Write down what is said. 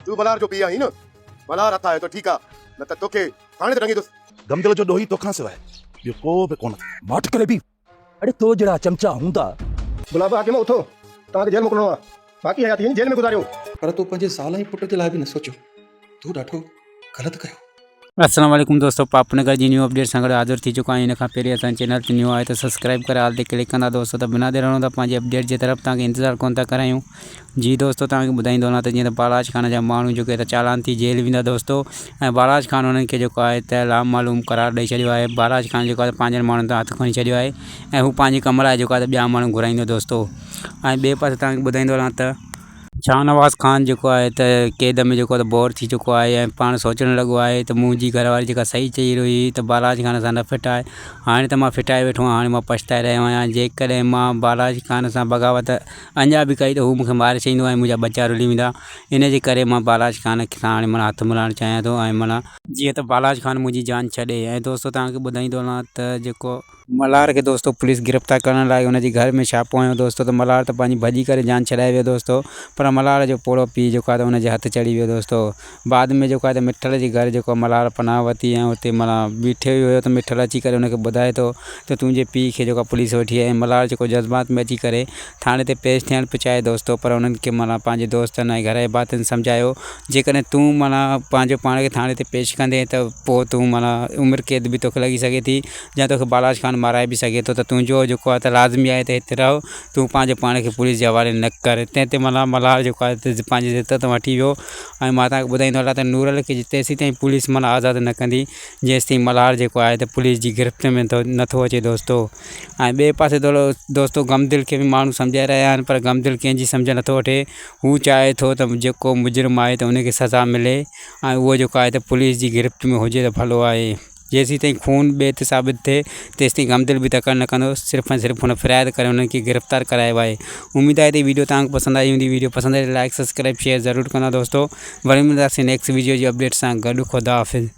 تون ملهار جو پيء آهين نه؟ ملهار هٿ آيو ته ٺيڪ آ، نه ته توکي ٿاڻي تي ٽنگيندس. غمدل جو ڏوهي توکان سواء ٻيو ڪو به ڪونه ٿيندو. ماٺ ڪري بيهه. اڙي تو جهڙا چمچا هوندا. گلاب حاڪم اٿو، توهان کي جيل موڪلڻو آ. باقي حياتي هن جيل ۾ گذاريو. پر تو پنهنجي زال ۽ پٽ جي لاء به نه سوچيو. تو ڏاڍو غلط ڪيو. السلام عليڪم دوستو پاپ نگر جي نيو اپڊيٽ سان گڏ حاضر ٿي چڪا آهيون ان کان پهرين اسان چينل تي نيو آهي ته سبسڪرائب ڪري آل تي ڪلڪ ڪندا دوستو ته بنا دير هلون ٿا پنهنجي اپڊيٽ جي طرف توهان کي انتظار ڪون ٿا ڪرايون جي دوستو توهان کي ٻڌائيندو هلان ته جيئن ته بالاچ خان جا ماڻهو جيڪي ته چالان ٿي جيل ويندا دوستو ۽ بالاچ خان انهن کي جيڪو آهي ته لامعلوم قرار ڏئي ڇڏيو آهي بالاچ خان جيڪو آهي پنهنجن ماڻهن تان هٿ کڻي ڇڏيو آهي ۽ هو پنهنجي ڪم لاء جيڪو آهي ته ٻيا ماڻهو گهرائيندو دوستو ۽ ٻئي پاسي توهان کي ٻڌائيندو هلان ته شاهنواز خان جيڪو آهي ته قيد ۾ جيڪو آهي ته بور ٿي چڪو آهي ۽ پاڻ سوچڻ لڳو آهي ته منهنجي گهر واري جيڪا صحيح چئي رهي هئي ته بالاچ خان سان نه ڦٽاء هاڻي ته مان ڦٽائي ويٺو آهيان هاڻي مان پڇتائي رهيو آهيان جيڪڏهن مان بالاچ خان سان بغاوت اڃا به ڪئي ته هو مون کي ماري ڇڏيندو ۽ منهنجا ٻچا رلي ويندا ان جي ڪري مان بالاچ خان سان هاڻي معنيٰ هٿ ملائڻ چاهيان ٿو ۽ معنيٰ جيئن ته بالاچ خان منهنجي جان ڇڏي ۽ دوستو توهان کي ٻڌائيندو هلان ته جيڪو ملهار کي دوستو پوليس گرفتار ڪرڻ لاء ان جي گهر ۾ ڇاپو هنيو دوستو ته ملهار ته پنهنجي ڀڄي ڪري جان ڇڏائي ويو دوستو پر ملهار جو پوڙهو پيء جيڪو آهي ته ان جي هٿ چڙهي ويو دوستو بعد ۾ جيڪو آهي ته مٺل جي گهر جيڪو ملهار پناهه ورتي ۽ اتي معنيٰ بيٺي هيو ته مٺل اچي ڪري ان کي ٻڌائي ٿو ته تنهنجي پيء کي جيڪو آهي پوليس وٺي آئي ۽ ملهار جيڪو جذبات ۾ اچي ڪري ٿاڻي تي پيش ٿيڻ پيو چاهي دوستو پر انهن کي معنيٰ پنهنجي دوستن ۽ گهر جي ڀاتين سمجهايو جيڪڏهن تون معنيٰ پنهنجو پاڻ کي ٿاڻي تي پيش ڪندين ته پوء تون معنيٰ عمر قيد به توکي لڳي سگهي ٿي يا توکي بالاچ خان مارائي به سگهي ٿو ته تنهنجو جيڪو آهي ته لازمي آهي ته هتي رهه تون پنهنجو پاڻ کي پوليس جي حوالي نه ڪر تنهن تي ملهار ملهار جيڪو آهي ته پنهنجي ضد تان هٽي ويو ۽ مان توهان کي ٻڌائيندو هلان ته نورل کي تيسين تائين پوليس معنيٰ آزاد نه ڪندي جيستائين ملهار جيڪو آهي ته پوليس جي گرفت ۾ نٿو اچي دوستو ۽ ٻئي پاسي دوستو غم دل کي به ماڻهو سمجهائي رهيا آهن پر غم دل ڪنهن جي سمجهه نٿو وٺي هو چاهي ٿو ته جيڪو مجرم آهي ته ان کي سزا ملي ۽ اهو جيڪو آهي ته پوليس جي گرفت ۾ هجي ته ڀلو آهي. جيسين تائين خون ٻئي تي ثابت ٿئي تيستائين غمدل به تڪڙ نه ڪندو صرف ۽ صرف هن فرياد ڪري انهن کي گرفتار ڪرايو آهي اميد آهي ته ويڊيو توهان کي پسند آئي هوندي ويڊيو پسند آئي ته لائڪ سبسڪرائب شيئر ضرور ڪندا دوستو وري ملنداسين نيڪسٽ ويڊيو جي اپڊيٽ سان گڏ خدا حافظ.